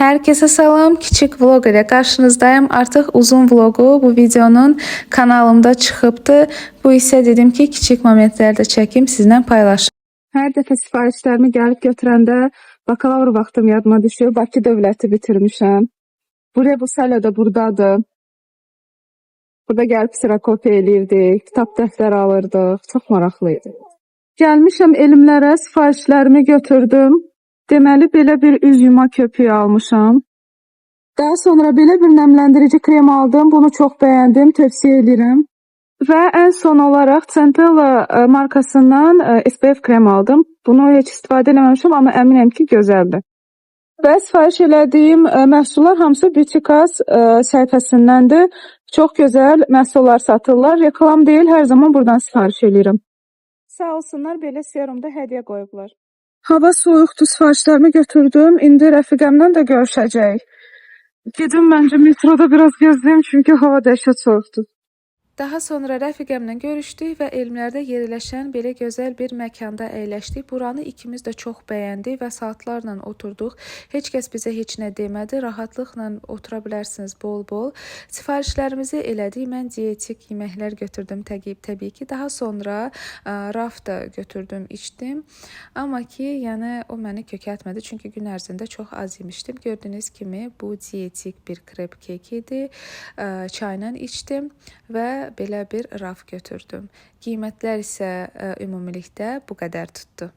Herkese salam. Kiçik vlog ilə qarşınızdayım. Artıq uzun vlogu bu videonun kanalımda çıxıbdı. Bu isə dedim ki, kiçik momentlər də çəkim, sizinlə paylaşım. Hər dəfə sifarişlərimi gəlib götürəndə bakalavr vaxtım yadıma düşür. Bakı Dövləti bitirmişəm. Bu rebus hələ də burdadır. Burada gəlib ksirokopiya eləyirdik, kitab dəftər alırdıq. Çox maraqlı idi. Gəlmişəm elmlərə, sifarişlərimi götürdüm. Deməli belə bir üz yuma köpüyü almışam. Daha sonra belə bir nəmləndirici krem aldım. Bunu çox bəyəndim, tövsiyə edirəm. Və ən son olaraq Centella markasından SPF krem aldım. Bunu heç istifadə eləməmişəm, amma əminəm ki, gözəldir. Və sifariş elədiyim məhsullar hamısı Beautycast səhifəsindəndir. Çox gözəl məhsullar satırlar. Reklam deyil, hər zaman buradan sifariş eləyirəm. Sağ olsunlar, belə serum da hədiyyə qoyublar. Hava soyuqdur, sifarişlərimi götürdüm. İndi rəfiqəmlə də görüşəcəyik. Gedim məncə metroda biraz gözləyim, çünki hava dəhşət soyuqdur. Daha sonra rəfiqəmlə görüşdük və elmlərdə yerləşən belə gözəl bir məkanda əyləşdik. Buranı ikimiz də çox bəyəndik və saatlarla oturduq. Heç kəs bizə heç nə demədi. Rahatlıqla otura bilərsiniz bol-bol. Sifarişlərimizi elədik. Mən dietik yeməklər götürdüm təbii ki. Daha sonra raf da götürdüm, içdim. Amma ki, yəni o məni kökəltmədi, çünki gün ərzində çox az yemişdim. Gördüyünüz kimi bu dietik bir krep kek idi. Çayla içdim və belə bir raf götürdüm. Qiymətlər isə ümumilikdə bu qədər tutdu.